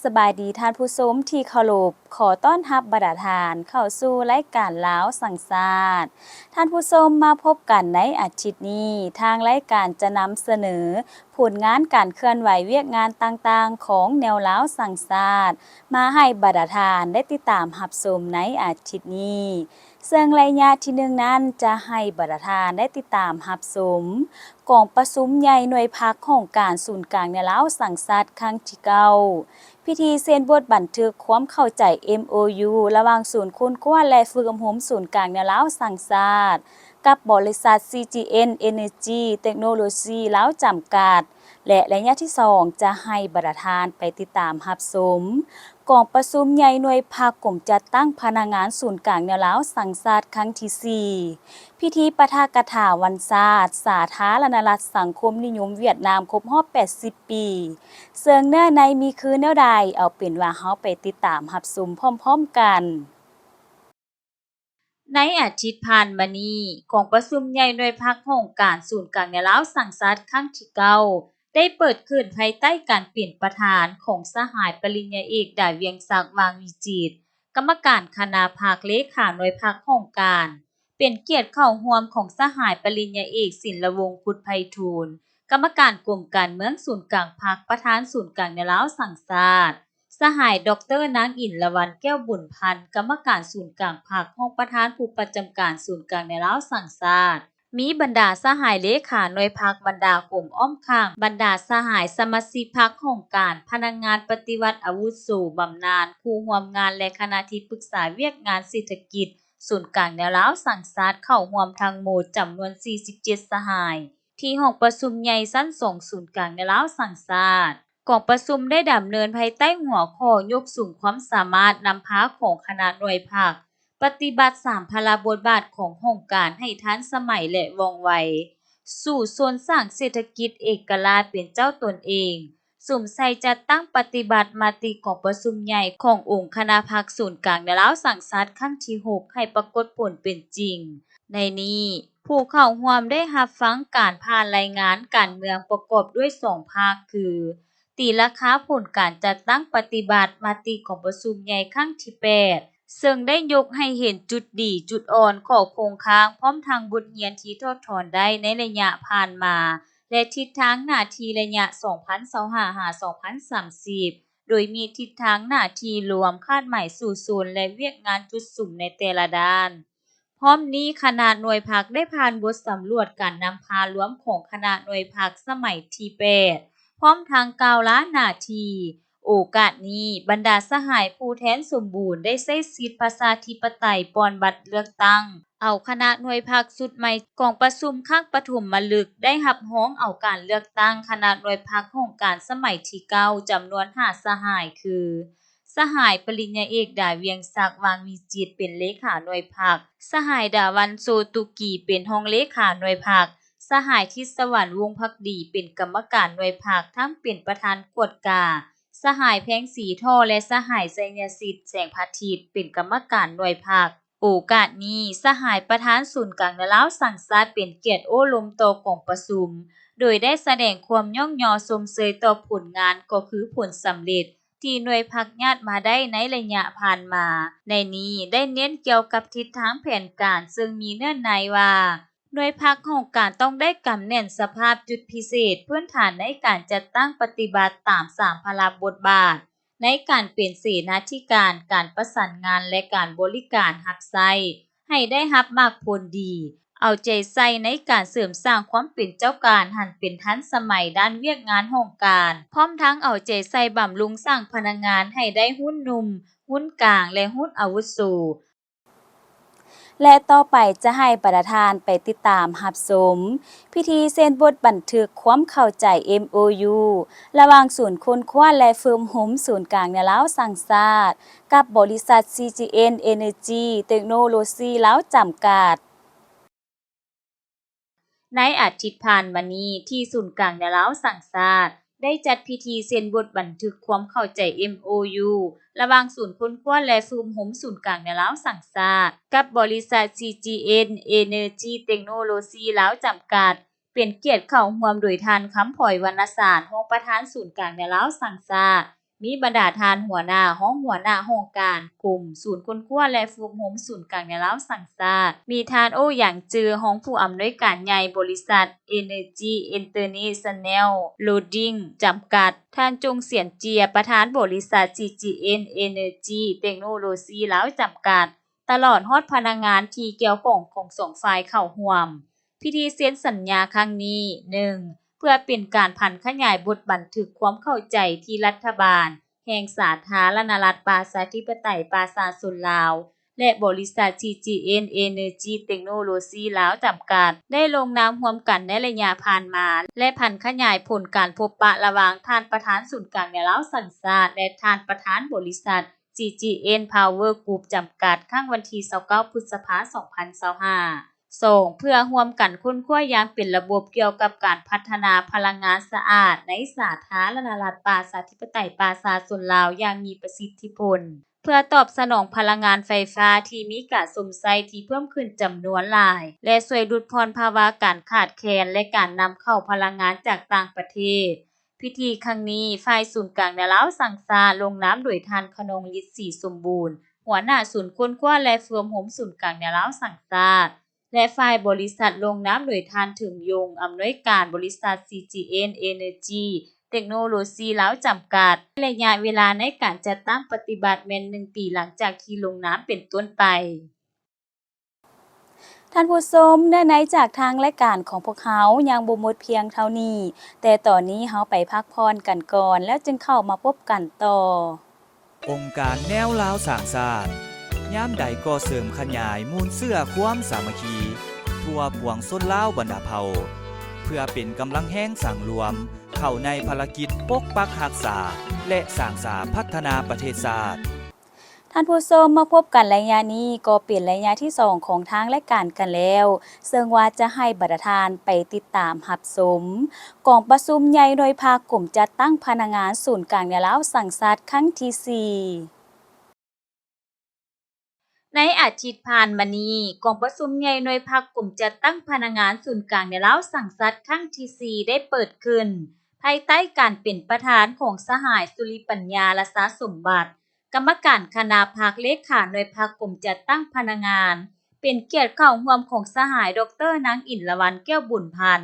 ສະບາຍດີທ່ານຜູ້ຊົມທີ່ເຄົາລົບ, ຂໍຕ້ອນຮັບບັນດາທ່ານເຂົ້າສູ່ລາຍການລາວສ້າງຊາດ. ທ່ານຜູ້ຊົມ, ມາພົບກັນໃນອາທິດນີ້, ທາງລາຍການຈະນຳສະເໜີຜົນງານການເຄື່ອນໄຫວວຽກງານຕ່າງໆຂອງແນວລາວສ້າງຊາດ ມາໃຫ້ບັນດາທ່ານໄດ້ຕິດຕາມຮັບຊົມໃນອາທິດນີ້. ເຊິ່ງໄລຍະທີໜຶ່ງນັ້ນ ຈະໃຫ້ບັນດາທ່ານໄດ້ຕິດຕາມຮັບຊົມ ກອງປະຊຸມໃຫຍ່ໜ່ວຍພັກຫ້ອງການສູນກາງແນວລາວສ້າງຊາດຄັ້ງທີເກົ້າ ພິທີເຊັນບົດບັນທຶກຄວາມເຂົ້າໃຈ ເອັມໂອຢູ ລະຫວ່າງສູນຄົ້ນຄວ້າ ແລະ ຝຶກອົບຮົມສູນກາງແນວລາວສ້າງຊາດ ກັບບໍລິສັດ ຊີຈີເອັນ ເອເນີຈີ ເຕັກໂນໂລຊີ ລາວ ຈຳກັດ ແລະ ໄລຍະທີສອງ ຈະໃຫ້ບັນດາທ່ານໄປຕິດຕາມຮັບຊົມ ກອງປະຊຸມໃຫຍ່ໜ່ວຍພັກກົມຈັດຕັ້ງພະນັກງານສູນກາງແນວລາວສ້າງຊາດຄັ້ງທີສີ່ ພິທີປາຖະກະຖາວັນຊາດ ສາທາລະນະລັດສັງຄົມນິຍົມຫວຽດນາມຄົບຮອບແປດສິບປີ ເຊິ່ງເນື້ອໃນມີຄືແນວໃດ, ເອົາເປັນວ່າເຮົາໄປຕິດຕາມຮັບຊົມພ້ອມໆກັນ. ໃນອາທິດຜ່ານມານີ້, ກອງປະຊຸມໃຫຍ່ໜ່ວຍພັກຫ້ອງການສູນກາງແນວລາວສ້າງຊາດຄັ້ງທີເກົ້າ ໄດ້ເປີດຂຶ້ນພາຍໃຕ້ການເປັນປະທານຂອງສະຫາຍປະລິນຍາເອກ ດາວຽງສັກ ຫວ່າງວິຈິດ ກຳມະການຄະນະພັກ ເລຂາໜ່ວຍພັກຫ້ອງການ, ເປັນກຽດເຂົ້າຮ່ວມຂອງສະຫາຍປະລິນຍາເອກ ສິນລະວົງ ພຸດໄພທູນ ກຳມະການກົມການເມືອງສູນກາງພັກ, ປະທານສູນກາງແນວລາວສ້າງຊາດ, ສະຫາຍ ດອກເຕີ ນາງ ອິນລະວັນ ແກ້ວບຸນພັນ ກຳມະການສູນກາງພັກ, ຮອງປະທານຜູ້ປະຈຳການສູນກາງແນວລາວສ້າງຊາດ, ມີບັນດາສະຫາຍເລຂາໜ່ວຍພັກ, ບັນດາກົມອ້ອມຂ້າງ, ບັນດາສະຫາຍສະມາຊິກພັກຫ້ອງການ, ພະນັກງານປະຕິບັດອາວຸໂສບຳນານ, ຄູ່ຮ່ວມງານ ແລະ ຄະນະທີ່ປຶກສາວຽກງານເສດຖະກິດສູນກາງແນວລາວສ້າງຊາດ ເຂົ້າຮ່ວມທັງໝົດຈຳນວນສີ່ສິບເຈັດສະຫາຍ ທີ່ຫ້ອງປະຊຸມໃຫຍ່ຊັ້ນສອງສູນກາງແນວລາວສ້າງຊາດ. ກອງປະຊຸມໄດ້ດຳເນີນພາຍໃຕ້ຫົວຂໍ້ ຍົກສູງຄວາມສາມາດນຳພາຂອງຄະນະໜ່ວຍພັກ, ປະຕິບັດສາມພາລະບົດບາດຂອງຫ້ອງການໃຫ້ທັນສະໄໝ ແລະ ວ່ອງໄວ, ສູ້ຊົນສ້າງເສດຖະກິດເອກະລາດເປັນເຈົ້າຕົນເອງ, ສຸມໃສ່ຈັດຕັ້ງປະຕິບັດມະຕິກອງປະຊຸມໃຫຍ່ຂອງອົງຄະນະພັກສູນກາງແນວລາວສ້າງຊາດຄັ້ງທີຫົກ ໃຫ້ປາກົດຜົນເປັນຈິງ. ໃນນີ້, ຜູ້ເຂົ້າຮ່ວມໄດ້ຮັບຟັງການຜ່ານລາຍງານການເມືອງປະກອບດ້ວຍສອງພາກຄື ຕີລາຄາຜົນການຈັດຕັ້ງປະຕິບັດມະຕິກອງປະຊຸມໃຫຍ່ຄັ້ງທີແປດ ເຊິ່ງໄດ້ຍົກໃຫ້ເຫັນຈຸດດີ, ຈຸດອ່ອນ, ຂໍ້ຄົງຄ້າງ ພ້ອມທັງບົດຮຽນທີ່ຖອດຖອນໄດ້ໃນໄລຍະຜ່ານມາ ແລະ ທິດທາງໜ້າທີ່ໄລຍະສອງພັນຊາວຫ້າ ຫາ ສອງພັນສາມສິບ ໂດຍມີທິດທາງໜ້າທີ່ລວມ, ຄາດໝາຍສູ້ຊົນ ແລະ ວຽກງານຈຸດສຸມໃນແຕ່ລະດ້ານ. ພ້ອມນີ້, ຄະນະໜ່ວຍພັກໄດ້ຜ່ານບົດສຳຫຼວດການນຳພາລວມຂອງຄະນະໜ່ວຍພັກສະໄໝທີແປດ ພ້ອມທັງກ່າວລາໜ້າທີ່. ໂອກາດນີ້, ບັນດາສະຫາຍຜູ້ແທນສົມບູນໄດ້ໃຊ້ສິດປະຊາທິປະໄຕປ່ອນບັດເລືອກຕັ້ງ ເອົາຄະນະໜ່ວຍພັກຊຸດໃໝ່. ກອງປະຊຸມຄັ້ງປະຖົມມະລຶກໄດ້ຮັບຮອງເອົາການເລືອກຕັ້ງຄະນະໜ່ວຍພັກຫ້ອງການສະໄໝທີເກົ້າ ຈຳນວນຫ້າສະຫາຍຄື ສະຫາຍປະລິນຍາເອກ ດາວຽງສັກ ຫວ່າງວິຈິດ ເປັນເລຂາໜ່ວຍພັກ, ສະຫາຍ ດາວັນ ໂຊຕຸກີ ເປັນຮອງເລຂາໜ່ວຍພັກ, ສະຫາຍ ທິດສະຫວັນ ວົງພັກດີ ເປັນກຳມະການໜ່ວຍພັກ ທັງເປັນປະທານກວດກາ, ສະຫາຍ ແພງສີທໍ່ ແລະ ສະຫາຍ ໄຊຍະສິດ ແສງພະທິດ ເປັນກຳມະການໜ່ວຍພັກ. ໂອກາດນີ້, ສະຫາຍປະທານສູນກາງແນວລາວສ້າງຊາດ ເປັນກຽດໂອ້ລົມຕໍ່ກອງປະຊຸມ, ໂດຍໄດ້ສະແດງຄວາມຍ້ອງຍໍຊົມເຊີຍຕໍ່ຜົນງານ ກໍຄືຜົນສຳເລັດ ທີ່ໜ່ວຍພັກຍາດມາໄດ້ໃນໄລຍະຜ່ານມາ. ໃນນີ້ໄດ້ເນັ້ນກ່ຽວກັບທິດທາງແຜນການ ເຊິ່ງມີເນື້ອໃນວ່າ ໜ່ວຍພັກຫ້ອງການຕ້ອງໄດ້ກຳແໜ້ນສະພາບຈຸດພິເສດພື້ນຖານໃນການຈັດຕັ້ງປະຕິບັດຕາມສາມພາລະບົດບາດ ໃນການເປັນເສນາທິການ, ການປະສານງານ ແລະ ການບໍລິການຮັບໃຊ້ ໃຫ້ໄດ້ຮັບໝາກຜົນດີ, ເອົາໃຈໃສ່ໃນການເສີມສ້າງຄວາມເປັນເຈົ້າການ ຫັ້ນເປັນທັນສະໄໝດ້ານວຽກງານຫ້ອງການ, ພ້ອມທັງເອົາໃຈໃສ່ບຳລຸງສ້າງພະນັກງານໃຫ້ໄດ້ຮຸ່ນໜຸ່ມ, ຮຸ່ນກາງ ແລະ ຮຸ່ນອາວຸໂສ. ແລະ ຕໍ່ໄປຈະໃຫ້ບັນດາທ່ານໄປຕິດຕາມຮັບຊົມ ພິທີເຊັນບົດບັນທຶກຄວາມເຂົ້າໃຈ ເອັມໂອຢູ ລະຫວ່າງສູນຄົ້ນຄວ້າ ແລະ ຝຶກອົບຮົມສູນກາງແນວລາວສ້າງຊາດ ກັບບໍລິສັດ ຊີຈີເອັນ ເອເນີຈີ ເຕັກໂນໂລຊີ ລາວ ຈຳກັດ. ໃນອາທິດຜ່ານມານີ້, ທີ່ສູນກາງແນວລາວສ້າງຊາດ ໄດ້ຈັດພິທີເຊັນບົດບັນທຶກຄວາມເຂົ້າໃຈ ເອັມໂອຢູ ລະຫວ່າງສູນຄົ້ນຄວ້າ ແລະ ຝຶກອົບຮົມສູນກາງແນວລາວສ້າງຊາດ ກັບບໍລິສັດ ຊີຈີເອັນ ເອເນີຈີ ເຕັກໂນໂລຊີ ລາວ ຈຳກັດ ເປັນກຽດເຂົ້າຮ່ວມໂດຍທ່ານ ຄຳພອຍ ວັນນະສານ ຮອງປະທານສູນກາງແນວລາວສ້າງຊາດ, ມີບັນດາທ່ານຫົວໜ້າ, ຮອງຫົວໜ້າຫ້ອງການ, ກົມ, ສູນຄົ້ນຄວ້າ ແລະ ຝຶກອົບຮົມສູນກາງແນວລາວສ້າງຊາດ, ມີທ່ານ ໂອ້ ຫຍາງຈື່ ຮອງຜູ້ອຳນວຍການໃຫຍ່ບໍລິສັດ Energy International Holding ຈຳກັດ, ທ່ານ ຈົງ ສຽນເຈຍ ປະທານບໍລິສັດ ຊີຈີເອັນ Energy Technology ລາວ ຈຳກັດ, ຕະຫຼອດຮອດພະນັກງານທີ່ກ່ຽວຂ້ອງຂອງສອງຝ່າຍເຂົ້າຮ່ວມ. ພິທີເຊັນສັນຍາຄັ້ງນີ້ ໜຶ່ງ ເພື່ອເປັນການຜັນຂະຫຍາຍບົດບັນທຶກຄວາມເຂົ້າໃຈທີ່ລັດຖະບານແຫ່ງສາທາລະນະລັດປະຊາທິປະໄຕປະຊາຊົນລາວ ແລະ ບໍລິສັດ ຊີຈີເອັນ Energy Technology ລາວ ຈຳກັດ ໄດ້ລົງນາມຮ່ວມກັນໃນໄລຍະຜ່ານມາ ແລະ ຜັນຂະຫຍາຍຜົນການພົບປະລະຫວ່າງທ່ານປະທານສູນກາງແນວລາວສ້າງຊາດ ແລະ ທ່ານປະທານບໍລິສັດ ຊີຈີເອັນ Power Group ຈຳກັດ ຄັ້ງວັນທີຊາວເກົ້າ ພຶດສະພາ ສອງພັນຊາວຫ້າ. ສອງ ເພື່ອຮ່ວມກັນຄົ້ນຄວ້າຢ່າງເປັນລະບົບກ່ຽວກັບການພັດທະນາພະລັງງານສະອາດໃນສາທາລະນະລັດປະຊາທິປະໄຕປະຊາຊົນລາວຢ່າງມີປະສິດທິຜົນ ເພື່ອຕອບສະໜອງພະລັງງານໄຟຟ້າທີ່ມີການຊົມໃຊ້ທີ່ເພີ່ມຂຶ້ນຈຳນວນຫຼາຍ ແລະ ຊ່ວຍຫຼຸດຜ່ອນພາວະການຂາດແຄນ ແລະ ການນຳເຂົ້າພະລັງງານຈາກຕ່າງປະເທດ. ພິທີຄັ້ງນີ້ ຝ່າຍສູນກາງແນວລາວສ້າງຊາດ ລົງນາມໂດຍທ່ານ ຂະນອງລິດ ສີສົມບູນ ຫົວໜ້າສູນຄົ້ນຄວ້າ ແລະ ຝຶກອົບຮົມສູນກາງແນວລາວສ້າງຊາດ ແລະ ຝ່າຍບໍລິສັດລົງນາມໂດຍທ່ານ ເຖິງ ຍົງ ອຳນວຍການບໍລິສັດ ຊີຈີເອັນ Energy Technology ລາວ ຈຳກັດ. ໄລຍະເວລາໃນການຈັດຕັ້ງປະຕິບັດແມ່ນໜຶ່ງປີຫຼັງຈາກທີ່ລົງນາມເປັນຕົ້ນໄປ. ທ່ານຜູ້ຊົມ, ເນື້ອໃນຈາກທາງລາຍການຂອງພວກເຮົາຍັງບໍ່ໝົດພຽງເທົ່ານີ້, ແຕ່ຕອນນີ້ເຮົາໄປພັກຜ່ອນກັນກ່ອນ ແລ້ວຈຶ່ງເຂົ້າມາພົບກັນຕໍ່. ອົງການແນວລາວສ້າງຊາດ ຍາມໃດກໍເສີມຂະຫຍາຍມູນເຊື້ອຄວາມສາມັກຄີ ທົ່ວປວງຊົນລາວບັນດາເຜົ່າ ເພື່ອເປັນກຳລັງແຮງສັງລວມ ເຂົ້າໃນພາລະກິດປົກປັກຮັກສາ ແລະ ສ້າງສາພັດທະນາປະເທດຊາດ. ທ່ານຜູ້ຊົມ, ມາພົບກັນໄລຍະນີ້ກໍເປັນໄລຍະທີສອງຂອງທາງລາຍການກັນແລ້ວ, ເຊິ່ງວ່າຈະໃຫ້ບັນດາທ່ານໄປຕິດຕາມຮັບຊົມ ກອງປະຊຸມໃຫຍ່ໜ່ວຍພັກກົມຈັດຕັ້ງພະນັກງານສູນກາງແນວລາວສ້າງຊາດຄັ້ງທີສີ່. ໃນອາທິດຜ່ານມານີ້, ກອງປະຊຸມໃຫຍ່ໜ່ວຍພັກກົມຈັດຕັ້ງພະນັກງານສູນກາງແນວລາວສ້າງຊາດຄັ້ງທີສີ່ໄດ້ເປີດຂຶ້ນ ພາຍໃຕ້ການເປັນປະທານຂອງສະຫາຍ ສຸລິປັນຍາ ລະຊາສົມບັດ ກຳມະການຄະນະພັກ, ເລຂາໜ່ວຍພັກກົມຈັດຕັ້ງພະນັກງານ, ເປັນກຽດເຂົ້າຮ່ວມຂອງສະຫາຍ ດອກເຕີ ນາງ ອິນລະວັນ ແກ້ວບຸນພັນ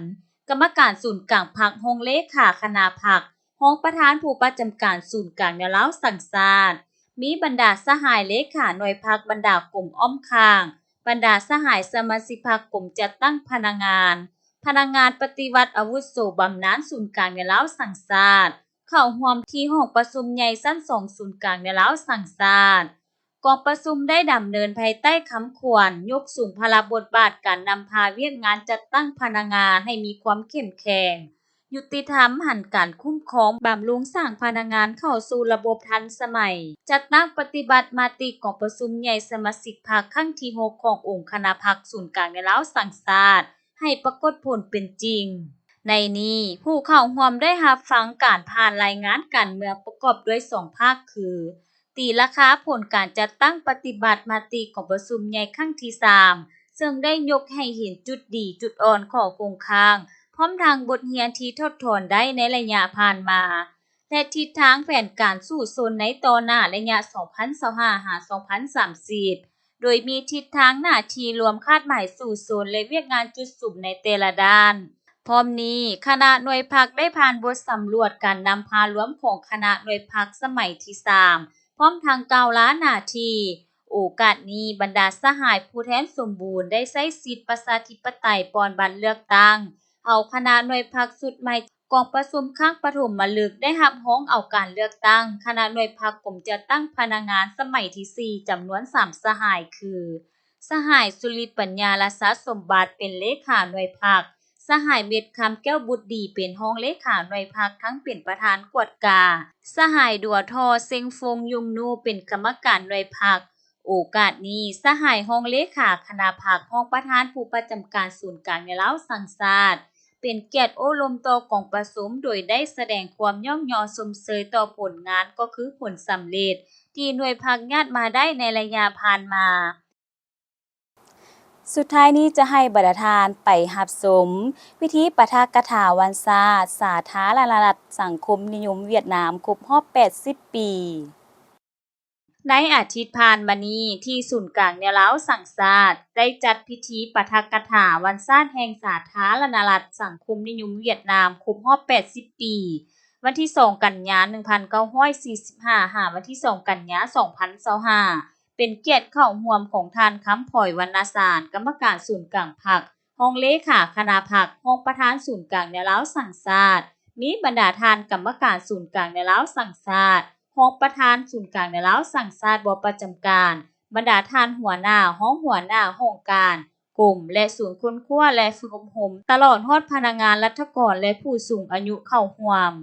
ກຳມະການສູນກາງພັກ, ຮອງເລຂາຄະນະພັກ, ຮອງປະທານຜູ້ປະຈຳການສູນກາງແນວລາວສ້າງຊາດ, ມີບັນດາສະຫາຍເລຂາໜ່ວຍພັກ, ບັນດາກົມອ້ອມຂ້າງ, ບັນດາສະຫາຍສະມາຊິກພັກກົມຈັດຕັ້ງພະນັກງານ, ພະນັກງານປະຕິວັດອາວຸໂສບຳນານສູນກາງແນວລາວສ້າງຊາດ ເຂົ້າຮ່ວມທີ່ຫ້ອງປະຊຸມໃຫຍ່ຊັ້ນສອງສູນກາງແນວລາວສ້າງຊາດ. ກອງປະຊຸມໄດ້ດຳເນີນພາຍໃຕ້ຄຳຂວັນ ຍົກສູງພາລະບົດບາດການນຳພາວຽກງານຈັດຕັ້ງພະນັກງານໃຫ້ມີຄວາມເຂັ້ມແຂງ, ຍຸຕິທຳ, ຫັນການຄຸ້ມຄອງ, ບຳລຸງສ້າງພະນັກງານເຂົ້າສູ່ລະບົບທັນສະໄໝ, ຈັດຕັ້ງປະຕິບັດມະຕິກອງປະຊຸມໃຫຍ່ສະມາຊິກພັກຄັ້ງທີຫົກຂອງອົງຄະນະພັກສູນກາງແນວລາວສ້າງຊາດ ໃຫ້ປາກົດຜົນເປັນຈິງ. ໃນນີ້, ຜູ້ເຂົ້າຮ່ວມໄດ້ຮັບຟັງການຜ່ານລາຍງານການເມືອງປະກອບດ້ວຍສອງພາກຄື ຕີລາຄາຜົນການຈັດຕັ້ງປະຕິບັດມະຕິກອງປະຊຸມໃຫຍ່ຄັ້ງທີສາມ ເຊິ່ງໄດ້ຍົກໃຫ້ເຫັນຈຸດດີຈຸດອ່ອນ, ຂໍ້ຄົງຄ້າງ, ພ້ອມທັງບົດຮຽນທີ່ຖອດຖອນໄດ້ໃນໄລຍະຜ່ານມາ ແລະ ທິດທາງແຜນການສູ້ຊົນໃນຕໍ່ໜ້າໄລຍະສອງພັນຊາວຫ້າ ຫາ ສອງພັນສາມສິບ ໂດຍມີທິດທາງໜ້າທີ່ລວມຄາດໝາຍສູ້ຊົນ ແລະ ວຽກງານຈຸດສຸມໃນແຕ່ລະດ້ານ. ພ້ອມນີ້, ຄະນະໜ່ວຍພັກໄດ້ຜ່ານບົດສຳຫຼວດການນຳພາລວມຂອງຄະນະໜ່ວຍພັກສະໄໝທີສາມ ພ້ອມທັງກ່າວລາໜ້າທີ່. ໂອກາດນີ້, ບັນດາສະຫາຍຜູ້ແທນສົມບູນໄດ້ໃຊ້ສິດປະຊາທິປະໄຕປ່ອນບັດເລືອກຕັ້ງ ເອົາຄະນະໜ່ວຍພັກຊຸດໃໝ່. ກອງປະຊຸມຄັ້ງປະຖົມມະລຶກໄດ້ຮັບຮອງເອົາການເລືອກຕັ້ງຄະນະໜ່ວຍພັກກົມຈັດຕັ້ງພະນັກງານສະໄໝທີສີ່ ຈຳນວນສາມສະຫາຍ ຄື ສະຫາຍ ສຸລິດ ປັນຍາລາຊາສົມບັດ ເປັນເລຂາໜ່ວຍພັກ, ສະຫາຍ ເມັດຄຳ ແກ້ວບຸດດີ ເປັນຮອງເລຂາໜ່ວຍພັກ ທັງເປັນປະທານກວດກາ, ສະຫາຍ ດັວທໍ່ ເຊັງຟົງ ຍຸງນູ ເປັນກຳມະການໜ່ວຍພັກ. ໂອກາດນີ້, ສະຫາຍຮອງເລຂາຄະນະພັກ, ຮອງປະທານຜູ້ປະຈຳການສູນກາງແນວລາວສ້າງຊາດ ເປັນກຽດໂອ້ລົມຕໍ່ກອງປະຊຸມ ໂດຍໄດ້ສະແດງຄວາມຍ້ອງຍໍຊົມເຊີຍຕໍ່ຜົນງານ ກໍຄືຜົນສຳເລັດທີ່ໜ່ວຍພັກຍາດມາໄດ້ໃນໄລຍະຜ່ານມາ. ເ ສຸດທ້າຍນີ້ຈະໃຫ້ບັນດາທ່ານໄປຮັບຊົມພິທີປາຖະກະຖາວັນຊາດສາທາລະນະລັດສັງຄົມນິຍົມຫວຽດນາມຄົບຮອບແປດສິບປີ. ໃນອາທິດຜ່ານມານີ້ ທີ່ສູນກາງແນວລາວສ້າງຊາດ ໄດ້ຈັດພິທີປາຖະກະຖາວັນຊາດແຫ່ງສາທາລະນະລັດສັງຄົມນິຍົມຫວຽດນາມຄົບຮອບແປດສິບປີ ວັນທີສອງ ກັນຍາ ໜຶ່ງພັນເກົ້າຮ້ອຍສີ່ສິບຫ້າ ຫາວັນທີສອງ ກັນຍາ ສອງພັນຊາວຫ້າ ເປັນກຽດເຂົ້າຮ່ວມຂອງທ່ານ ຄຳພອຍ ວັນນະສານ ກຳມະການສູນກາງພັກ, ຮອງເລຂາຄະນະພັກ, ຮອງປະທານສູນກາງແນວລາວສ້າງຊາດ, ມີບັນດາທ່ານກຳມະການສູນກາງແນວລາວສ້າງຊາດ, ຮອງປະທານສູນກາງແນວລາວສ້າງຊາດບໍ່ປະຈຳການ, ບັນດາທ່ານຫົວໜ້າ, ຮອງຫົວໜ້າຫ້ອງການ, ກົມ ແລະ ສູນຄົ້ນຄວ້າ ແລະ ຝຶກອົບຮົມ, ຕະຫຼອດຮອດພະນັກງານລັດຖະກອນ ແລະ ຜູ້ສູງອາຍຸເຂົ້າຮ່ວມ.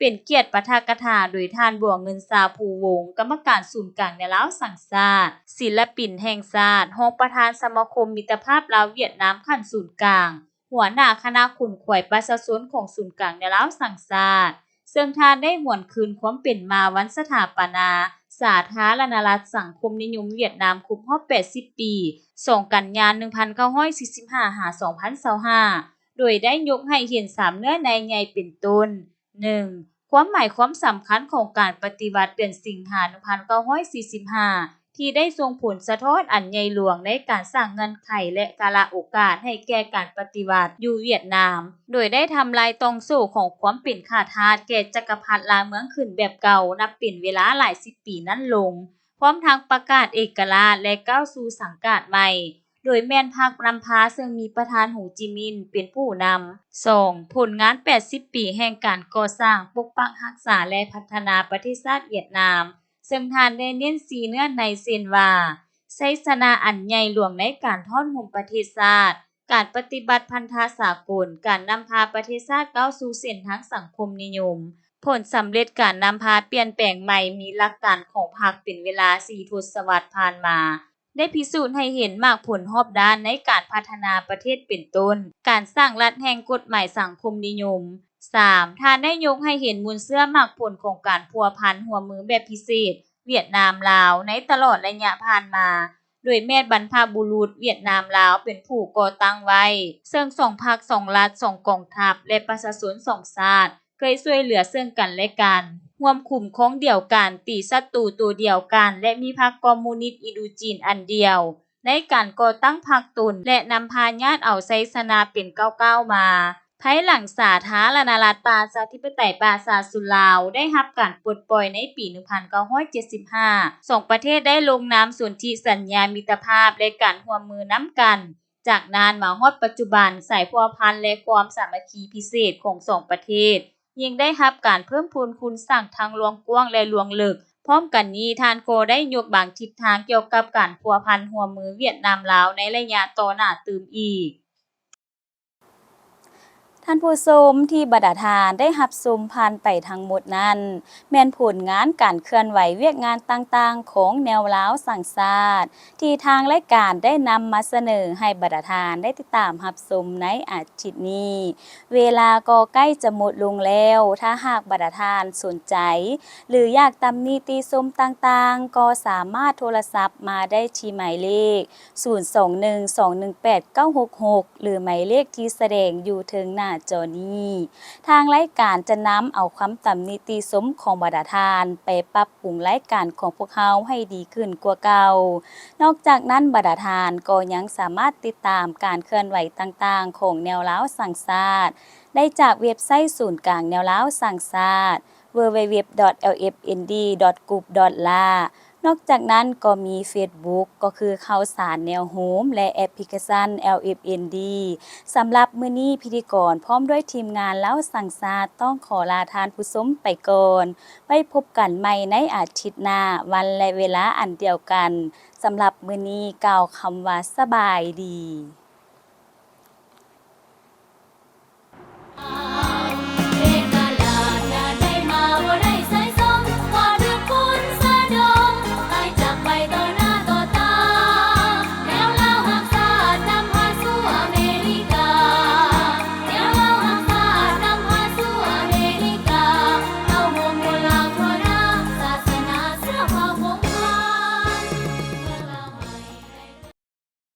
ເປັນກຽດປາຖະກະຖາໂດຍທ່ານ ບົວເງິນ ຊາພູວົງ ກຳມະການສູນກາງແນວລາວສ້າງຊາດ, ສິນລະປິນແຫ່ງຊາດ, ຮອງປະທານສະມາຄົມມິດຕະພາບລາວຫວຽດນາມຂັ້ນສູນກາງ, ຫົວໜ້າຄະນະຂົນຂວາຍປະຊາຊົນຂອງສູນກາງແນວລາວສ້າງຊາດ, ເຊິ່ງທ່ານໄດ້ຫວນຄືນຄວາມເປັນມາວັນສະຖາປະນາສາທາລະນະລັດສັງຄົມນິຍົມຫວຽດນາມຄົບຮອບແປດສິບປີ ສອງ ກັນຍາ ໜຶ່ງພັນເກົ້າຮ້ອຍສີ່ສິບຫ້າ ຫາ ສອງພັນຊາວຫ້າ ໂດຍໄດ້ຍົກໃຫ້ເຫັນສາມເນື້ອໃນໃຫຍ່ເປັນຕົ້ນ, ໜຶ່ງ ຄວາມໝາຍຄວາມສຳຄັນຂອງການປະຕິວັດເດືອນສິງຫາ ໜຶ່ງພັນເກົ້າຮ້ອຍສີ່ສິບຫ້າ ທີ່ໄດ້ສົ່ງຜົນສະທ້ອນອັນໃຫຍ່ຫຼວງໃນການສ້າງເງື່ອນໄຂ ແລະ ກາລະໂອກາດໃຫ້ແກ່ການປະຕິວັດຢູ່ຫວຽດນາມ, ໂດຍໄດ້ທຳລາຍຕ່ອງໂສ້ຂອງຄວາມເປັນຂ້າທາດແກ່ຈັກກະພັດລ່າເມືອງຂຶ້ນແບບເກົ່າ ນັບເປັນເວລາຫຼາຍສິບປີນັ້ນລົງ, ພ້ອມທັງປະກາດເອກະລາດ ແລະ ກ້າວສູ່ສັງກາດໃໝ່ ໂດຍແມ່ນພັກນຳພາ ເຊິ່ງມີປະທານ ໂຮຈິມິນ ເປັນຜູ້ນຳ. ສອງ ຜົນງານແປດສິບປີແຫ່ງການກໍ່ສ້າງ, ປົກປັກຮັກສາ ແລະ ພັດທະນາປະເທດຊາດຫວຽດນາມ, ເຊິ່ງທ່ານໄດ້ເນັ້ນສີ່ເນື້ອໃນເຊັ່ນວ່າ, ໄຊຊະນະອັນໃຫຍ່ຫຼວງໃນການທ້ອນໂຮມປະເທດຊາດ, ການປະຕິບັດພັນທະສາກົນ, ການນຳພາປະເທດຊາດກ້າວສູ່ເສັ້ນທາງສັງຄົມນິຍົມ, ຜົນສຳເລັດການນຳພາປ່ຽນແປງໃໝ່ ມີຫຼັກການຂອງພັກເປັນເວລາສີ່ທົດສະວັດຜ່ານມາ ໄດ້ພິສູດໃຫ້ເຫັນໝາກຜົນຮອບດ້ານໃນການພັດທະນາປະເທດເປັນຕົ້ນ ການສ້າງລັດແຫ່ງກົດໝາຍສັງຄົມນິຍົມ. ສາມ ທ່ານໄດ້ຍົກໃຫ້ເຫັນມູນເຊື້ອໝາກຜົນຂອງການພົວພັນຮ່ວມມືແບບພິເສດຫວຽດນາມ-ລາວໃນຕະຫຼອດໄລຍະຜ່ານມາ ໂດຍແມ່ນບັນພະບຸລຸດຫວຽດນາມ-ລາວເປັນຜູ້ກໍ່ຕັ້ງໄວ້, ເຊິ່ງສອງພັກ, ສອງລັດ, ສອງກອງທັບ ແລະ ປະຊາຊົນສອງຊາດ ເຄີຍຊ່ວຍເຫຼືອເຊິ່ງກັນແລະກັນ, ຮ່ວມຄຸ້ມຄອງດຽວກັນ, ຕີສັດຕູໂຕດຽວກັນ ແລະ ມີພັກຄອມມູນິດອິນໂດຈີນອັນດຽວ ໃນການກໍ່ຕັ້ງພັກຕົນ ແລະ ນຳພາຍາດເອົາໄຊຊະນະເປັນກ້າວໆມາ. ພາຍຫຼັງສາທາລະນະລັດປະຊາທິປະໄຕປະຊາຊົນລາວ ໄດ້ຮັບການປົດປ່ອຍໃນປີໜຶ່ງພັນເກົ້າຮ້ອຍເຈັດສິບຫ້າ ສອງປະເທດໄດ້ລົງນາມສົນທິສັນຍາມິດຕະພາບ ແລະ ການຮ່ວມມືນຳກັນ. ຈາກນັ້ນມາຮອດປັດຈຸບັນ, ສາຍພົວພັນ ແລະ ຄວາມສາມັກຄີພິເສດຂອງສອງປະເທດ ຍິ່ງໄດ້ຮັບການເພີ່ມພູນຄູນສ້າງທັງລວງກວ້າງ ແລະ ລວງເລິກ. ພ້ອມກັນນີ້, ທ່ານກໍໄດ້ຍົກບາງທິດທາງກ່ຽວກັບການພົວພັນຮ່ວມມືຫວຽດນາມ-ລາວໃນໄລຍະຕໍ່ໜ້າຕື່ມອີກ. ທ່ານຜູ້ຊົມ, ທີ່ບັນດາທ່ານໄດ້ຮັບຊົມຜ່ານໄປທັງໝົດນັ້ນ ແມ່ນຜົນງານການເຄື່ອນໄຫວວຽກງານຕ່າງໆຂອງແນວລາວສ້າງຊາດ ທີ່ທາງລາຍການໄດ້ນຳມາສະເໜີໃຫ້ບັນດາທ່ານໄດ້ຕິດຕາມຮັບຊົມໃນອາທິດນີ້. ເວລາກໍໃກ້ຈະໝົດລົງແລ້ວ, ຖ້າຫາກບັນດາທ່ານສົນໃຈ ຫຼື ຢາກຕຳໜິຕິຊົມຕ່າງໆ, ກໍສາມາດໂທລະສັບມາໄດ້ທີ່ໝາຍເລກ ສູນສອງໜຶ່ງສອງໜຶ່ງແປດເກົ້າຫົກຫົກ ຫຼື ໝາຍເລກທີ່ສະແດງຢູ່ເທິງໜ້າຈໍນີ້. ທາງລາຍການຈະນຳເອົາຄຳຕຳໜິຕິຊົມຂອງບັນດາທ່ານໄປປັບປຸງລາຍການຂອງພວກເຮົາໃຫ້ດີຂຶ້ນກວ່າເກົ່າ. ນອກຈາກນັ້ນ, ບັນດາທ່ານກໍຍັງສາມາດຕິດຕາມການເຄື່ອນໄຫວຕ່າງໆຂອງແນວລາວສ້າງຊາດ ໄດ້ຈາກເວັບໄຊສູນກາງແນວລາວສ້າງຊາດ www.lfnd.group.la ນອກຈາກນັ້ນກໍມີເຟສບຸກ ກໍຄືຂ່າວສານແນວໂຮມ ແລະ ແອັບພລິເຄຊັນ LFND. ສຳລັບມື້ນີ້, ພິທີກອນພ້ອມດ້ວຍທີມງານລາວສ້າງຊາດ ຕ້ອງຂໍລາທ່ານຜູ້ຊົມໄປກ່ອນ. ໄວ້ພົບກັນໃໝ່ໃນອາທິດໜ້າ, ວັນ ແລະ ເວລາອັນດຽວກັນ. ສຳລັບມື້ນີ້, ກ່າວຄຳວ່າສະບາຍດີ.